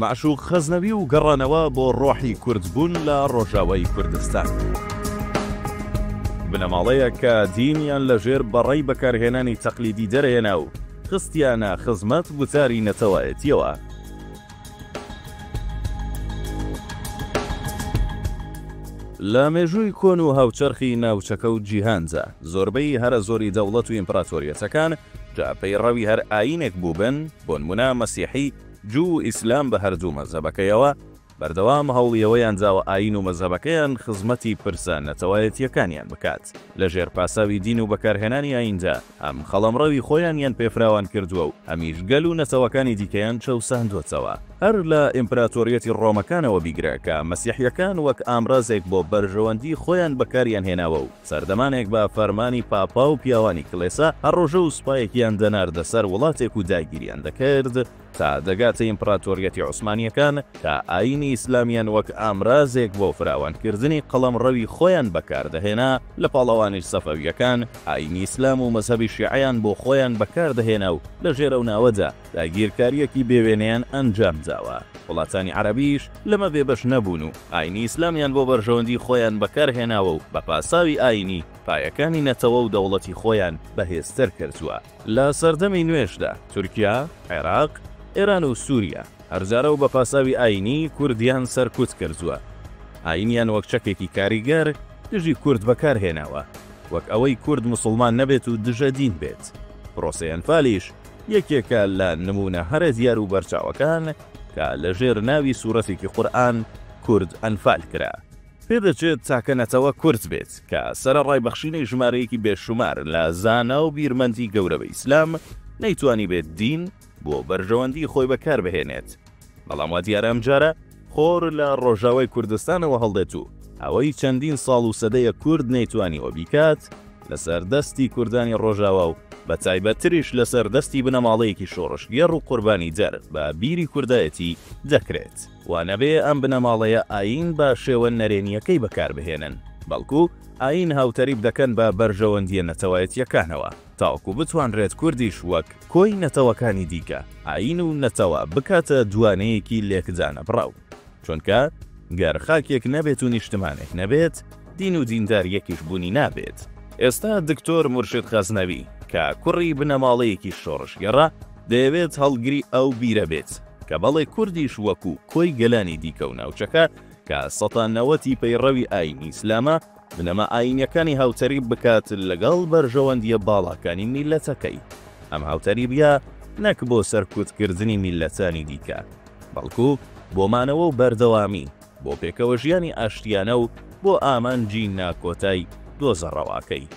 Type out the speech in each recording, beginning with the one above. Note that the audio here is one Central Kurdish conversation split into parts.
مەعشوق خەزنەوی و گەڕانەوە بۆ ڕۆحی کوردبوون لە ڕۆژاوای کوردستان. بنەماڵەیەک کە دینیان لە ژێر بەڕەی بەکارهێنانی تەقلیدی دەرهێنا و خستیانە خزمەت گوتاری نەتەوایەتییەوە. لە مێژووی کۆن و هاوچەرخی ناوچەکە و جیهاندا، زۆربەی هەرە زۆری دەوڵەت و ئیمپراتۆریەتەکان، جا پەیڕەوی هەر ئایینێک بووبن، بۆنموونە مەسیحی، جوو و ئیسلام بە هەردوو مەزهەبەکەیەوە، بەردەوام هەوڵی ئەوەیان داوە ئایین و مەزهەبەکەیان خزمەتی پرسە نەتەوایەتییەکانیان بکات. لە ژێر پاساوی دین و بەکارهێنانی ئاییندا، هەم قەڵەمڕەوی خۆیانیان پێ فراوان کردووە و هەمیش گەل و نەتەوەکانی دیکەیان چەوساندۆتەوە. هەر لە ئیمپراتۆریەتی ڕۆمەکانەوە بیگرە کە مەسیحییەکان وەک ئامرازێک بۆ بەرژەوەندی خۆیان بەکاریان هێناوە و سەردەمانێک بە فەرمانی پاپا و پیاوانی کڵێسا هەر ڕۆژە و سوپایەکیان دەناردە سەر وڵاتێک و داگیریان دەکرد تا دەگاتە ئیمپراتۆریەتی عوسمانییەکان کە ئایینی ئیسلامیان وەک ئامرازێک بۆ فراوانکردنی قەڵەمڕەوی خۆیان بەکاردەهێنا، لە پاڵەوانیش سەفەوییەکان ئایینی ئیسلام و مەزهەبی شیعەیان بۆ خۆیان بەکاردەهێنا و لەژێر ئەو ناوەدا داگیرکارییەکی بێوێنەیان ئەنجامداوە. وڵاتانی عەرەبیش لەمە بێبەش نەبوون و ئایینی ئیسلامیان بۆ بەرژەوەندی خۆیان بەکارهێناوە و بە پاساوی ئایینی پایەکانی نەتەوە و دەوڵەتی خۆیان بەهێزتر کردووە. لە سەردەمی نوێشدا تورکیا، عێراق، ئێران و سوریا هەر جارە و بە پاساوی ئایینی کوردیان سەرکوت کردووە. ئایینیان وەک چەکێکی کاریگەر دژی کورد بەکار هێناوە، وەک ئەوەی کورد موسڵمان نەبێت و دژە دین بێت. پرۆسەی ئەنفالیش یەکێکە لە نموونە هەرە دیار و بەرچاوەکان کە لە ژێر ناوی سورەتێکی قورئان کورد ئەنفال کرا. پێدەچێت تاکە نەتەوە کورد بێت کە سەرەڕای بەخشینی ژمارەیەکی بێشومار لە زانا و بیرمەندی گەورە بە ئیسلام، نەیتوانیبێت دین بۆ بەرژەوەندی خۆی بەکاربهێنێت. بەڵام وادیارە ئەمجارە خۆر لە ڕۆژاوای کوردستانەوە هەڵدێت و ئەوەی چەندین ساڵ و سەدەیە کورد نەیتوانیوە بیکات، لەسەر دەستی کوردانی ڕۆژاوا و بە تایبەتتریش لەسەر دەستی بنەماڵەیەکی شۆڕشگێڕ و قوربانیدەر بە بیری کوردایەتی دەکرێت. وا نەبێ ئەم بنەماڵەیە ئایین بە شێوە نەرێنییەکەی بەکار بهێنن، بەڵکو ئایین هاوتەریب دەکەن بە بەرژەوەندییە نەتەوایەتییەکانەوە، تاوەکو بتوانرێت کوردیش وەک کۆی نەتەوەکانی دیکە ئایین و نەتەوە بکاتە دوانەیەکی لێکدانەبڕاو. چونکە گەر خاکێک نەبێت و نیشتمانێک نەبێت، دین و دیندارییەکیش بوونی نابێت. ئێستا دکتۆر مورشید غەزنەوی کە کوڕی بنەماڵەیەکی شۆڕشگێڕە، دەیەوێت هەڵگری ئەو بیرە بێت کە بەڵێ کوردیش وەکو کۆی گەلانی دیکە و ناوچەکە کە سەتا نەوەتی پەیڕەوی ئایینی ئیسلامە، بنەما ئایینیەکانی هاوتەریب بکات لەگەڵ بەرژەوەندیە باڵاکانی میللەتەکەی. ئەم هاوتەریبیە نەک بۆ سەرکوتکردنی میللەتانی دیکە، بەڵکو بۆ مانەوە و بەردەوامی، بۆ پێکەوەژیانی ئاشتیانە و بۆ ئامانجی ناکۆتای دۆزە ڕەواکەی.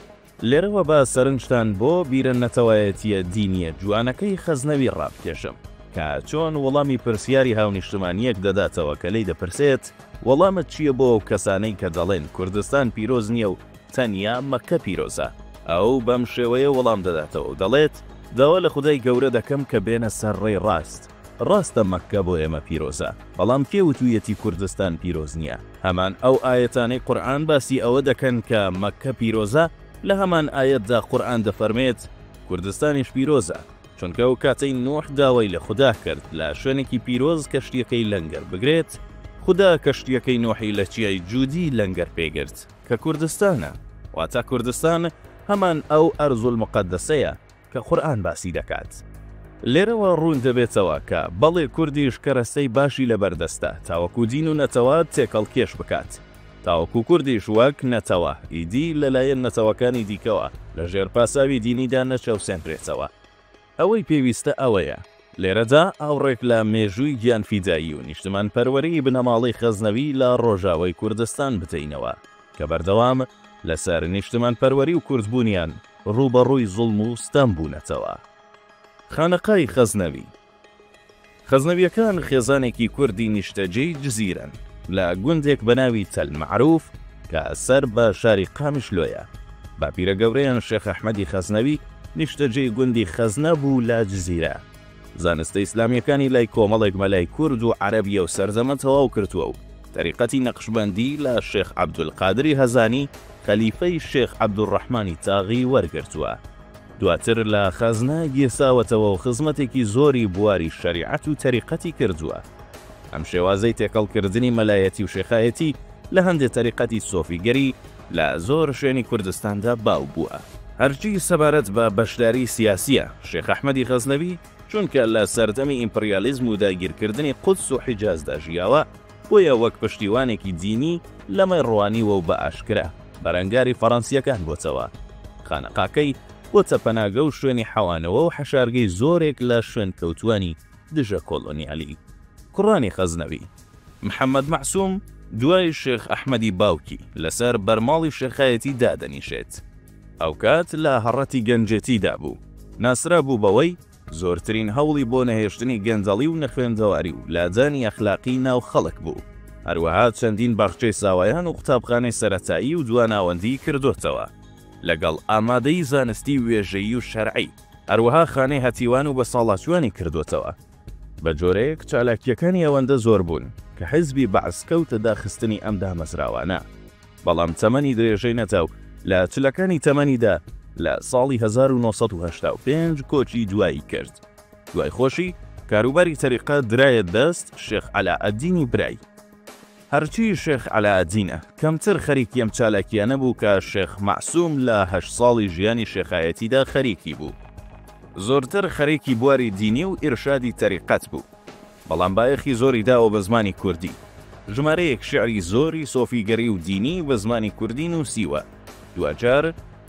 لێرەوە با سەرنجتان بۆ بیرە نەتەوایەتییە دینییە جوانەکەی خەزنەوی ڕابکێشم، کە چۆن وەڵامی پرسیاری هاونیشتمانییەک دەداتەوە کە لێی دەپرسێت، وەڵامت چییە بۆ ئەو کەسانەی کە دەڵێن کوردستان پیرۆز نییە و تەنیا مەککە پیرۆزە؟ ئەو بەم شێوەیە وەڵام دەداتەوە و دەڵێت، داوا لە خودای گەورە دەکەم کە بێنە سەر ڕێی ڕاست. ڕاستە مەککە بۆ ئێمە پیرۆزە، بەڵام کێ وتوویەتی کوردستان پیرۆز نییە؟ هەمان ئەو ئایەتانەی قورئان باسی ئەوە دەکەن کە مەککە پیرۆزە، لە هەمان ئایەتدا قورئان دەفەرمێت کوردستانیش پیرۆزە، چونکە ئەو کاتەی نوح داوای لە خودا کرد لە شوێنێکی پیرۆز کەشتیەکەی لەنگەر بگرێت، خودا کەشتیەکەی نوحی لە چیای جودی لەنگەر پێگرت کە کوردستانە، واتە کوردستان هەمان ئەو ئەرز المقدسەیە کە قورئان باسی دەکات. لێرەوە ڕوون دەبێتەوە کە بەڵێ کوردیش کەرەستەی باشی لەبەردەستە تاوەکو دین و نەتەوە تێکەڵکێش بکات. تاوەکو کوردیش وەک نەتەوە ئیدی لەلایەن نەتەوەکانی دیکەوە لەژێر پاساوی دینیدا نەچەوسێنرێتەوە. ئەوەی پێویستە ئەوەیە لێرەدا ئاوڕێک لە مێژووی گیانفیدایی و نیشتمانپەروەریی بنەماڵەی خەزنەوی لە ڕۆژاوای کوردستان بدەینەوە کە بەردەوام لەسەر نیشتمانپەروەری و کوردبوونیان ڕووبەڕووی زوڵم و ستەم بوونەتەوە. خانەقای خەزنەوی خەزنەوییەکان خێزانێکی کوردی نیشتەجێی جزیرەن لە گوندێک بە ناوی تەل مەعروف کە سەر بە شاری قامیشلۆیە. باپیرە گەورەیان شێخ ئەحمەدی خەزنەوی نیشتەجێی گوندی خەزنە بوو لە جزیرە. زانستە ئیسلامییەکانی لای کۆمەڵێک مەلای کورد و عەرەبی ئەو سەردەمە تەواو کردووە و تەریقەتی نەقشبەندی لە شێخ عەبدولقادری هەزانی خەلیفەی شێخ عەبدولڕەحمانی تاغی وەرگرتووە. دواتر لە خەزنە گیرساوەتەوە و خزمەتێکی زۆری بواری شەریعەت و تەریقەتی کردووە. ئەم شێوازەی تێکەڵکردنی مەلایەتی و شێخایەتی لە هەندێ تەریقەتی سۆفیگەری لە زۆر شوێنی کوردستاندا باو بووە. هەرچی سەبارەت بە بەشداری سیاسییە، شێخ ئەحمەدی غەزنەوی چونکە لە سەردەمی ئیمپریالیزم و داگیرکردنی قودس و حیجازدا ژیاوە، بۆیە وەک پشتیوانێکی دینی لەمەی ڕوانیوە و بە ئاشکرا بەرەنگاری فەڕەنسییەکان بۆتەوە. خانەقاکەی بۆتە پەناگە و شوێنی حەوانەوە و حەشارگەی زۆرێک لە شوێنکەوتووانی دژە کۆلۆنیالی. کوڕانی خەزنەوی. محەمەد مەعسوم دوای شێخ ئەحمەدی باوکی لەسەر بەرماڵی شێخایەتی دادەنیشێت. ئەوکات لە هەڕەتی گەنجێتیدا بوو. ناسرابوو بەوەی زۆرترین هەوڵی بۆ نەهێشتنی گەندەڵی و نەخوێندەواری و لادانی ئەخلاقی ناو خەڵک بوو. هەروەها چەندین باخچەی ساوایان و قوتابخانەی سەرەتایی و دواناوەندیی کردۆتەوە لەگەڵ ئامادەیی زانستی وێژەیی و شەرعی. هەروەها خانەی هەتیوان و بەساڵاچووانی کردۆتەوە. بە جۆرێک چالاکییەکانی ئەوەندە زۆر بوون کە حیزبی بەعس کەوتە داخستنی ئەم دامەزراوانە. بەڵام تەمەنی درێژەی نەدا و لە چلەکانی تەمەنیدا لە ساڵی 1985 کۆچی دوایی کرد. دوای خۆشی کاروباری تەریقەت درایە دەست شێخ عەلائەدینی برای. هەرچی شێخ عەلائەدینە، کەمتر خەریکی ئەم چالاکییانە بوو کە شێخ مەعسووم لە هەشت ساڵی ژیانی شێخایەتیدا خەریکی بوو. زۆرتر خەریکی بواری دینی و ئیرشادی تەریقەت بوو. بەڵام بایەخی زۆری داوە بە زمانی کوردی. ژمارەیەک شیعری زۆری سۆفیگەری و دینی بە زمانی کوردی نووسیوە. دواجار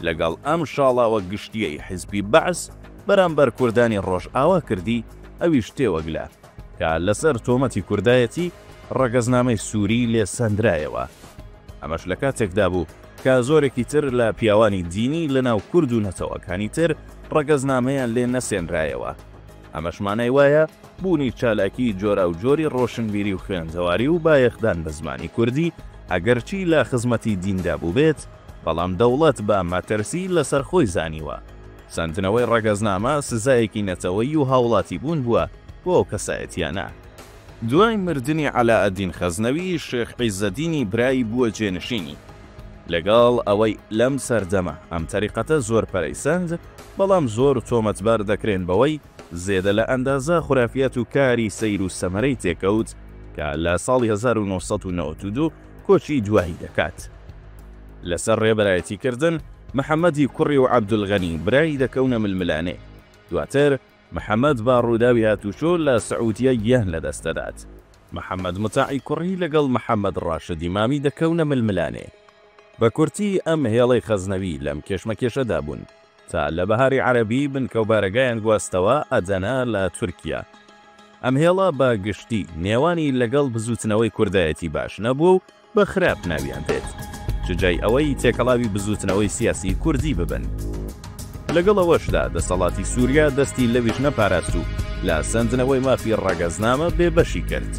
لەگەڵ ئەم شاڵاوە گشتییەی حیزبی بەعس بەرامبەر کوردانی ڕۆژئاوا کردی، ئەویش تێوەگلا کە لەسەر تۆمەتی کوردایەتی ڕەگەزنامەی سووری لێ سەندرایەوە. ئەمەش لە کاتێکدا بوو کە زۆرێکی تر لە پیاوانی دینی لە ناو کورد و نەتەوەکانی تر ڕەگەزنامەیان لێ نەسێنرایەوە. ئەمەش مانای وایە بوونی چالاکیی جۆراوجۆری ڕۆشنبیری و خوێندەواری و بایەخدان بە زمانی کوردی ئەگەرچی لە خزمەتی دیندا بووبێت، بەڵام دەوڵەت بە مەترسی لەسەر خۆی زانیوە. سەندنەوەی ڕەگەزنامە سزایەکی نەتەوەیی و هاوڵاتیبوون بووە بۆ ئەو کەسایەتییانە. دوای مردنی عەلائەدین خەزنەوی، شێخ عیزەدینی برای بووە جێنشینی. لەگەڵ ئەوەی لەم سەردەمە ئەم تەریقەتە زۆر پەرەی سەند، بەڵام زۆر تۆمەتبار دەکرێن بەوەی زێدە لە ئەندازە خورافیات و کاری سەیر و سەمەرەی تێکەوت کە لە ساڵی 1992 کۆچی دوایی دەکات. لەسەر ڕێبەرایەتی کردن، محەمەدی کوڕی و عەبدولغەنی برای دەکەونە ململانێ. دواتر محەمەد بە ڕووداوی هاتوچۆ لە سعودیە گیان لەدەست دەدات. محەمەد متاعی کوڕی لەگەڵ محەمەد ڕاشدی مامی دەکەونە ململانێ. بە کورتی ئەم هێڵەی خەزنەوی لەم کێشمەکێشەدا بوون تا لە بەهاری عەرەبی بنکە و بارەگایان گواستەوە ئەدەنە لە تورکیا. ئەم هێڵە بە گشتی نێوانی لەگەڵ بزووتنەوەی کوردایەتی باش نەبووە و بە خراپ ناویان دێت، چ جای ئەوەی تێکەڵاوی بزووتنەوەی سیاسی کوردی ببن. لەگەڵ ئەوەشدا دەسەڵاتی سووریا دەستی لەویش نەپاراست و لە سەندنەوەی مافی ڕەگەزنامە بێبەشی کرد.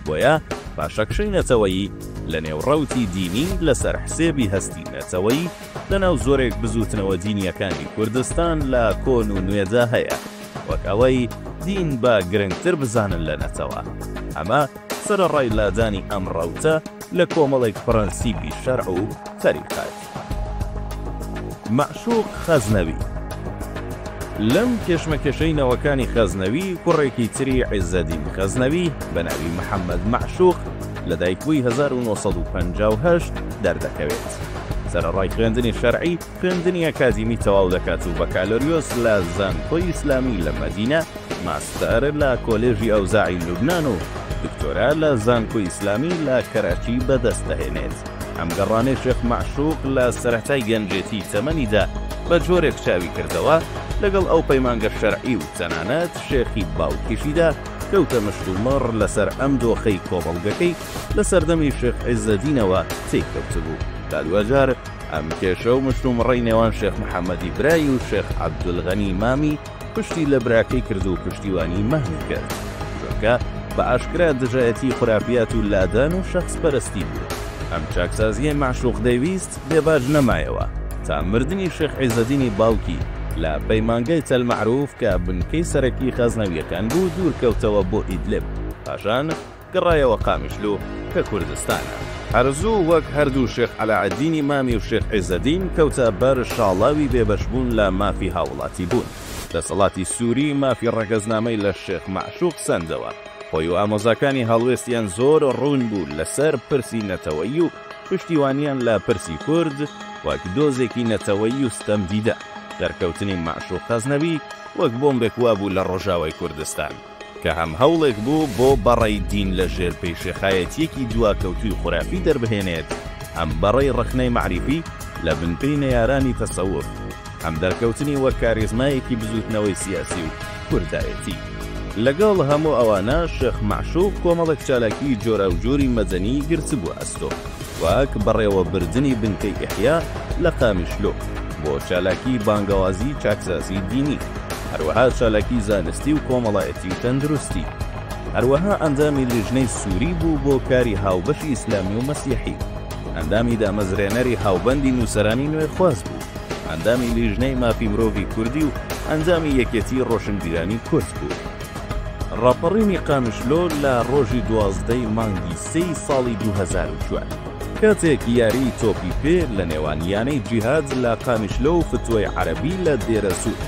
بۆیە پاشەکشەی نەتەوەیی لە نێو ڕەوتی دینی لەسەر حسێبی هەستی نەتەوەیی لەناو زۆرێک بزووتنەوە دینییەکانی کوردستان لە کۆن و نوێدا هەیە، وەک ئەوەی دین بە گرنگتر بزانن لە نەتەوە. ئەمە سەرەڕای لادانی ئەم ڕەوتە لە کۆمەڵێک پڕەنسیپی شەرع و تەریقەت. مەعشوق خەزنەوی. لەم کێشمەکێشەی نەوەکانی خەزنەوی کوڕێکی تری عیزەدین خەزنەوی بە ناوی محەمەد مەعشوق لە دایکبووی 1958 دەردەکەوێت. سەرەڕای خوێندنی شەرعی، خوێندنی ئەکادیمی تەواو دەکات و بەکالۆریۆس لە زانکۆی ئیسلامی لە مەدینە، ماستەر لە کۆلێژی ئەوزاعی لوبنان و دکتۆرا لە زانکۆی ئیسلامی لە کەراچی بەدەست دەهێنێت. ئەم گەڕانەی شێخ مەعشوق لە سەرەتای گەنجێتی تەمەنیدا بە جۆرێک چاوی کردەوە لەگەڵ ئەو پەیمانگە شەرعی و تەنانەت شێخی باوکیشیدا کەوتە مشتومڕ لەسەر ئەم دۆخەی کۆمەڵگەکەی لە سەردەمی شێخ عیزەدینەوە تێی کەوتبوو. تا دواجار ئەم کێشە و مشتومڕەی نێوان شێخ محەمەدی برای و شێخ عەبدولغەنی مامی پشتی لە براکەی کرد و پشتیوانی مامی کرد، چونکە بە ئاشکرا دژایەتی خورافیات و لادان و شەخس پەرستی بوو. ئەم چاکسازیەی مەعشوق دەیویست بێ باج نەمایەوە تا مردنی شێخ عیزەدینی باوکی لە پەیمانگای تەل مەعروف کە بنکەی سەرەکی خەزنەویەکان بوو دوور کەوتەوە بۆ ئیدلب پاشان گەڕایەوە قامیشلو کە کوردستانە. هەر زوو وەک هەردوو شێخ عەلائەدینی مامی و شێخ عیزەدین کەوتە بەر شاڵاوی بێبەشبوون لە مافی هاوڵاتیبوون. دەسەڵاتی سوری مافی ڕەگەزنامەی لە شێخ مەعشوق سەندەوە. خۆی و ئامۆزاکانی هەڵوێستیان زۆر ڕوون بوو لەسەر پرسی نەتەوەیی و پشتیوانیان لە پرسی کورد وەک دۆزێکی نەتەوەیی و ستەمدیدە. دەرکەوتنی مەعشوق خەزنەوی وەک بۆمبێک وابوو لە ڕۆژاوای کوردستان، کە هەم هەوڵێک بوو بۆ بەڕەی دین لە ژێر پێی شێخایەتییەکی دواکەوتووی خورافی دەربهێنێت، هەم بەڕەی ڕەخنەی مەعریفی لە بن پێی نەیارانی تەسەوف، هەم دەرکەوتنی وەک کاریزمایەکی بزووتنەوەی سیاسی و کوردایەتی. لەگەڵ هەموو ئەوانە شێخ مەعشوق کۆمەڵێک چالاکیی جۆراوجۆری مەدەنیی گرتبووە ئەستۆ، وەک بەڕێوەبردنی بنکەی ئیحیا لە قامیشلۆ بۆ چالاکیی بانگەوازیی چاکسازیی دینی، هەروەها چالاکیی زانستی و کۆمەڵایەتی و تەندروستی. هەروەها ئەندامی لیژنەی سووری بوو بۆ کاری هاوبەشی ئیسلامی و مەسیحی. ئەندامی دامەزرێنەری هاوبەندی نووسەرانی نوێخواز بوو. ئەندامی لیژنەی مافی مرۆڤی کوردی و ئەندامی یەکێتیی ڕۆشنبیرانی کورد بوو. ڕاپەڕینی قامیشلۆ لە ڕۆژی 12 ی مانگی سێی ساڵی 2004، کاتێک یاریی تۆپی پێ لە نێوان یانەی جیهاد لە قامیشلۆ و فتوەی عەرەبی لە دێرەزوور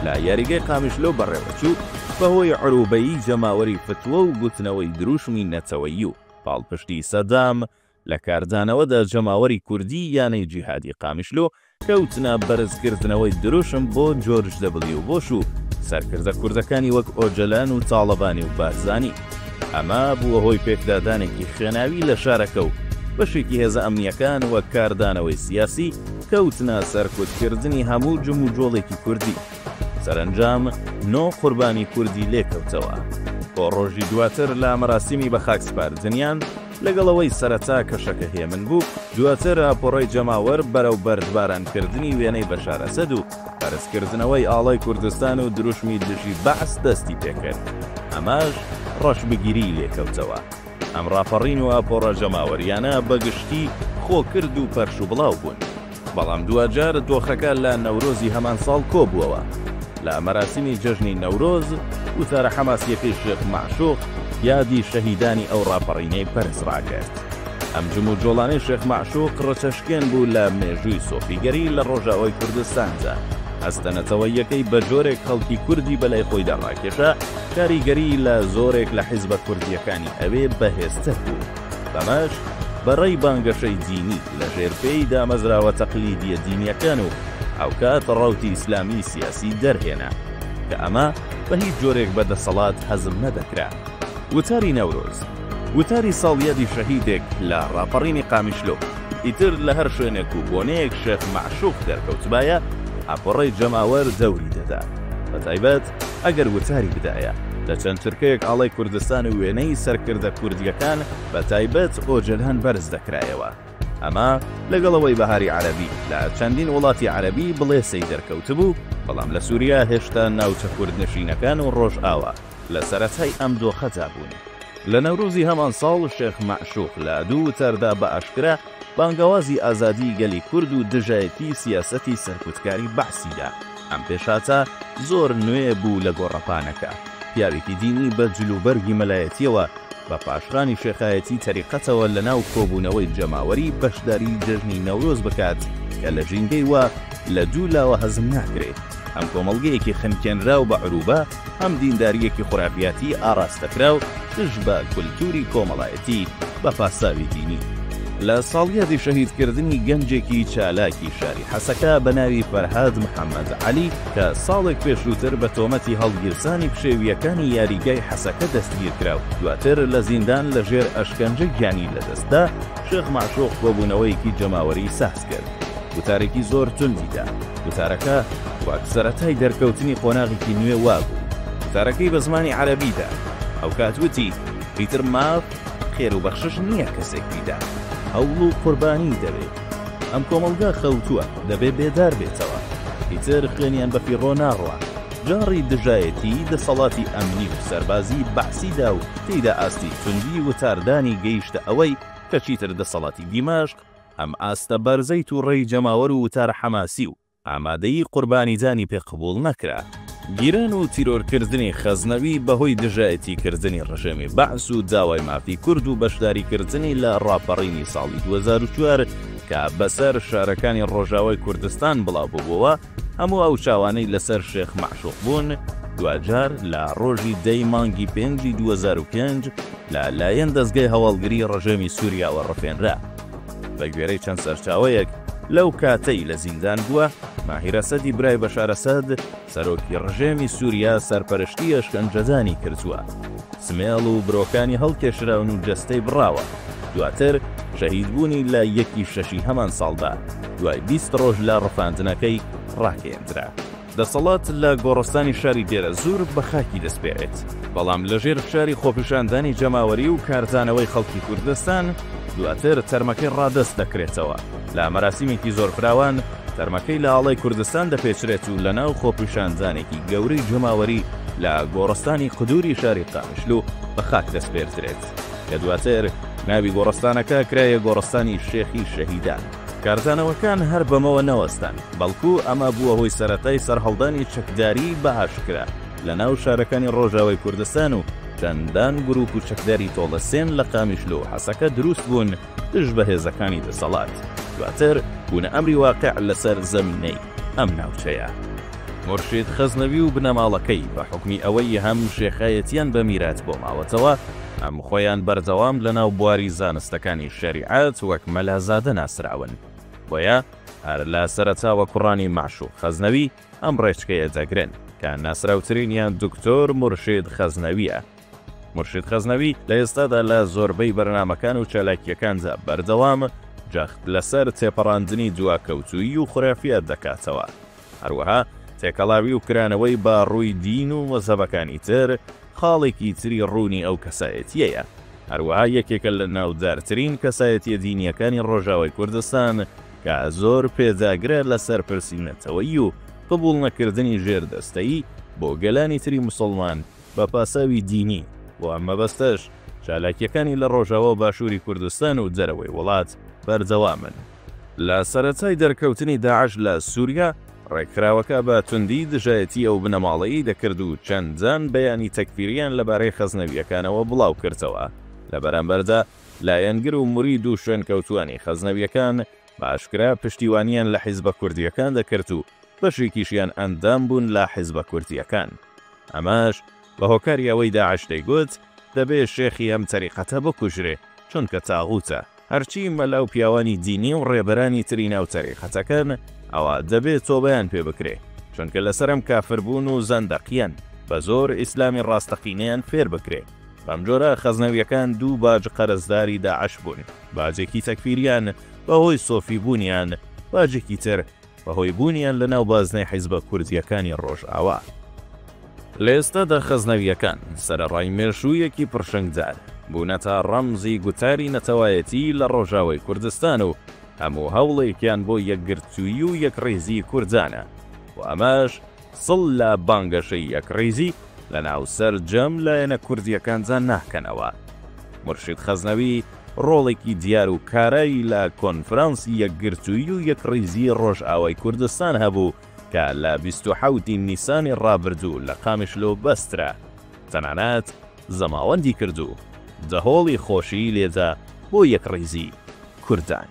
لە یاریگای قامیشلۆ بەڕێوەچوو، بەهۆی عروبەیی جەماوەری فتوە و گوتنەوەی دروشمی نەتەوەیی و پاڵپشتی سەدام لە کاردانەوەدا جەماوەری کوردی یانەی جیهادی قامیشلۆ کەوتنە بەرزکردنەوەی دروشم بۆ جۆرج دەبلیو بۆش و سەرکردە کوردەکانی وەک ئۆجەلان و تاڵەبانی و بارزانی. ئەمە بووە هۆی پێکدادانێکی خوێناوی لە شارەکە و بەشێکی هێزە ئەمنییەکان وەک کاردانەوەی سیاسی کەوتنە سەرکوتکردنی هەموو جموجۆڵێکی کوردی. سەرەنجام نۆ قوربانی کوردی لێکەوتەوە. بۆ ڕۆژی دواتر لە مەراسیمی بەخاکسپاردنیان، لەگەڵ ئەوەی سەرەتا کەشەکە هێمن بوو، دواتر ئاپۆرەی جەماوەر بەرەو بەردبارانکردنی وێنەی بەشار ئەسەد و بەرزکردنەوەی ئاڵای کوردستان و دروشمی دژی بەعس دەستی پێکرد، ئەمەش ڕەشبگیریی لێکەوتەوە. ئەم ڕاپەڕین و ئاپۆڕە جەماوەرییانە بە گشتی خۆکرد و پەرشوبڵاو بوون. بەڵام دواجار دۆخەکە لە نەورۆزی هەمان ساڵ کۆبووەوە. لە مەراسیمی جەژنی نەورۆز، وتارە حەماسییەکەی شێخ مەعشوق یادی شەهیدانی ئەو ڕاپەڕینەی بەرز ڕاگرت. ئەم جموجۆڵانەی شێخ مەعشوق ڕچەشکێن بوو لە مێژووی سۆفیگەری لە ڕۆژاوای کوردستاندا. هەستە نەتەوەییەکەی بە جۆرێک خەڵکی کوردی بەلای خۆیدا ڕاکێشا، کاریگەریی لە زۆرێک لە حیزبە کوردییەکانی ئەوێ بەهێزتر بوو. بەمەش بەڕەی بانگەشەی دینی لە ژێر پێی دامەزراوە تەقلیدییە دینییەکان و هاوکات ڕەوتی ئیسلامی سیاسی دەرهێنا، کە ئەمە بە هیچ جۆرێک بە دەسەڵات هەزم نەدەکرا. وتاری نەورۆز، وتاری ساڵیادی شەهیدێک لە ڕاپەڕینی قامیشلۆ، ئیتر لە هەر شوێنێک و بۆنەیەک شێخ مەعشوق دەرکەوتبایە، ئاپۆڕەی جەماوەر دەوری دەدا، بەتایبەت ئەگەر وتاری بدایە، لە چەند چرکەیەک ئاڵای کوردستان و وێنەی سەرکردە کوردییەکان بە تایبەت ئۆجەلان بەرز دەکرایەوە. ئەمە لەگەڵ ئەوەی بەهاری عەرەبی لە چەندین وڵاتی عەرەبی بڵێسەی دەرکەوتبوو، بەڵام لە سوریا هێشتا ناوچە کوردنشینەکان و ڕۆژئاوا لە سەرەتای ئەم دۆخەدا بوون. لە نەورۆزی هەمان ساڵ شێخ مەعشوق لە دوو وتاردا بە ئاشکرا بانگەوازی ئازادیی گەلی کورد و دژایەتیی سیاسەتی سەرکوتکاری بەعسی دا. ئەم پێشهاتە زۆر نوێ بوو لە گۆڕەپانەکە. پیاوێکی دینی بە جلوبەرگی مەلایەتییەوە بە پاشخانی شێخایەتی تەریقەتەوە لە ناو کۆبوونەوەی جەماوەری بەشداریی جەژنی نەورۆز بکات کە لە ژینگەی وا لە دوو لاوە هەزم ناکرێ. هەم کۆمەڵگەیەکی خنکێنراو بە عروبە، هەم دیندارییەکی خورافیاتی ئاڕاستەکراو دژ بە کولتووری کۆمەڵایەتی بە پاساوی دینی. لە ساڵیادی شەهیدکردنی گەنجێکی چالاکی شاری حەسەکە بە ناوی فەرهاد محەمەد عەلی کە ساڵێک پێشووتر بە تۆمەتی هەڵگیرسانی پشێوییەکانی یاریگای حەسەکە دەستگیرکرا و دواتر لە زیندان لە ژێر ئەشکەنجە گیانی لەدەستدا، شێخ مەعشوق کۆبوونەوەیەکی جەماوەریی ساز کرد. وتارێکی زۆر توندی دا. وتارەکە وەک سەرەتای دەرکەوتنی قۆناغێکی نوێ وابوو. وتارەکەی بە زمانی عەرەبی دا. ئەوکات وتی، ئیتر ماف خێر و بەخشش نییە کەسێک بیدا. هەوڵ و قوربانی دەوێ. ئەم کۆمەڵگا خەوتووە، دەبێ بێدار بێتەوە. ئیتر خوێنیان بەفیڕۆ ناڕوا. جاڕی دژایەتیی دەسەڵاتی ئەمنی و سەربازیی بەعسی دا و تێیدا ئاستی توندی وتاردانی گەیشتە ئەوەی کە چیتر دەسەڵاتی دیمەشق ئەم ئاستە بەرزەی توڕەیی جەماوەر و وتارە حەماسی و ئامادەیی قوربانیدانی پێ قبوڵ نەکرا. گیران و تیرۆرکردنی خەزنەوی بەهۆی دژایەتیکردنی ڕژێمی بەعس و داوای مافی کورد و بەشداریکردنی لە ڕاپەڕینی ساڵی 2004 کە بەسەر شارەکانی ڕۆژاوای کوردستان بڵاوببووەوە، هەموو ئەو چاوانەی لەسەر شێخ مەعشوق بوون دواجار لە ڕۆژی دە ی مانگی پێنجی 2005 لە لایەن دەزگای هەواڵگری ڕژێمی سوریاوە ڕفێنرا. بە گوێرەی چەند سەرچاوەیەک، لەو کاتەی لە زیندان بووە، ماهیر ئەسەدی برای بەشار ئەسەد، سەرۆکی ڕژێمی سوریا سەرپەرشتی ئەشکەنجەدانی کردووە. سمێڵ و برۆکانی هەڵکێشراون و جەستەی بڕاوە. دواتر شەهیدبوونی لە یەکی شەشی هەمان ساڵدا، دوای 20 ڕۆژ لە ڕفاندنەکەی، ڕاگەیەندرا. دەسەڵات لە گۆڕستانی شاری دێرەزوور بە خاکی دەسپێرێت، بەڵام لەژێر فشاری خۆپیشاندانی جەماوەری و کاردانەوەی خەڵکی کوردستان، دواتر تەرمەکەی ڕادەست دەکرێتەوە. لە مەراسیمێکی زۆر فراوان، تەرمەکەی لە ئاڵای کوردستان دەپێچرێت و لەناو خۆپیشاندانێکی گەورەی جەماوەری لە گۆڕستانی قدوری شاری قامیشلو بە خاک دەسپێردرێت، کە دواتر ناوی گۆڕستانەکە کرایە گۆڕستانی شێخی شەهیدان. کاردانەوەکان هەر بەمەوە نەوەستان، بەڵکو ئەمە بووە هۆی سەرەتای سەرهەڵدانی چەکداریی بە ئاشکرا لە ناو شارەکانی ڕۆژاوای کوردستان و چەندان گروپ و چەکداری تۆڵەسێن لە قامیشلو و حەسەکە دروست بوون دژ بە هێزەکانی دەسەڵات، دواتر بوونە ئەمری واقع لەسەر زەمینەی ئەم ناوچەیە. مورشید خەزنەوی و بنەماڵەکەی بە حوکمی ئەوەی هەم شێخایەتیان بە میرات بۆ ماوەتەوە، هەم خۆیان بەردەوام لە ناو بواری زانستەکانی شەریعەت وەک مەلازادە ناسراون. بۆیە هەر لە سەرەتاوە کوڕانی مەعشوق خەزنەوی ئەم ڕێچکەیە دەگرن، کە ناسراوترینیان دکتۆر مورشید خەزنەوییە. مورشید خەزنەوی لە ئێستادا لە زۆربەی بەرنامەکان و چالاکییەکاندا بەردەوام جەخت لەسەر تێپەڕاندنی دواکەوتوویی و خورافیات دەکاتەوە. هەروەها تێکەڵاوی و کرانەوەی بە ڕووی دین و مەزهەبەکانی تر خاڵێکی تری ڕوونی ئەو کەسایەتییەیە. هەروەها یەکێکە لە ناودارترین کەسایەتییە دینییەکانی ڕۆژاوای کوردستان کە زۆر پێداگرە لەسەر پرسی نەتەوەیی و قبوڵنەکردنی ژێردەستەیی بۆ گەلانی تری موسڵمان بە پاساوی دینی، بۆ ئەم مەبەستەش چالاکییەکانی لە ڕۆژاوا و باشووری کوردستان و دەرەوەی وڵات بەردەوامن. لە سەرەتای دەرکەوتنی داعش لە سووریا، ڕێکخراوەکە بە توندی دژایەتی ئەو بنەماڵەیەی دەکرد و چەندان بەیانی تەکفیرییان لەبارەی خەزنەوییەکانەوە بڵاوکردەوە. لە بەرامبەردا لایەنگر و مورید و شوێنکەوتووانی خەزنەوییەکان بە ئاشکرا پشتیوانییان لە حیزبە کوردییەکان دەکرد و بەشێکیشیان ئەندام بوون لە حیزبە کوردییەکان. ئەمەش بە هۆکاری ئەوەی داعش دەیگوت دەبێ شێخی ئەم تەریقەتە بکوژرێ چونکە تاغوتە. هەرچی مەلا و پیاوانی دینی و ڕێبەرانی تری ناو تەریقەتەکەن ئەوا دەبێ تۆبەیان پێ بکرێ چونکە لەسەر ئەم کافر بوون و زەندەقیەن بە زۆر ئیسلامی ڕاستەقینەیان فێر بکرێ. بەمجۆرە خەزنەویەکان دوو باج قەرزداری داعش بوون، باجێکی تەکفیریان بەهۆی سۆفی بوونیان، باجێکی تر بەهۆی بوونیان لە ناو بازنەی حیزبە کوردییەکانی ڕۆژئاوا. لە ئێستادا خەزنەوییەکان، سەرەڕای مێژوویەکی پڕشنگدار، بوونەتە ڕەمزی گوتاری نەتەوایەتی لە ڕۆژاوای کوردستان و هەموو هەوڵێکیان بۆ یەکگرتوویی و یەکڕیزیی کوردانە و ئەمەش سڵ لە بانگەشەی یەکڕیزی لە ناو سەرجەم لایەنە کوردییەکاندا ناکەنەوە. مورشید خەزنەوی ڕۆڵێکی دیار و کارای لە کۆنفرانسی یەکگرتوویی و یەکڕیزیی ڕۆژئاوای کوردستان هەبوو کە لە 27 ی نیسانی ڕابردوو لە قامیشلۆ بەسترا، تەنانەت زەماوەندی کرد و دەهۆڵی خۆشیی لێدا بۆ یەکڕیزیی کوردان.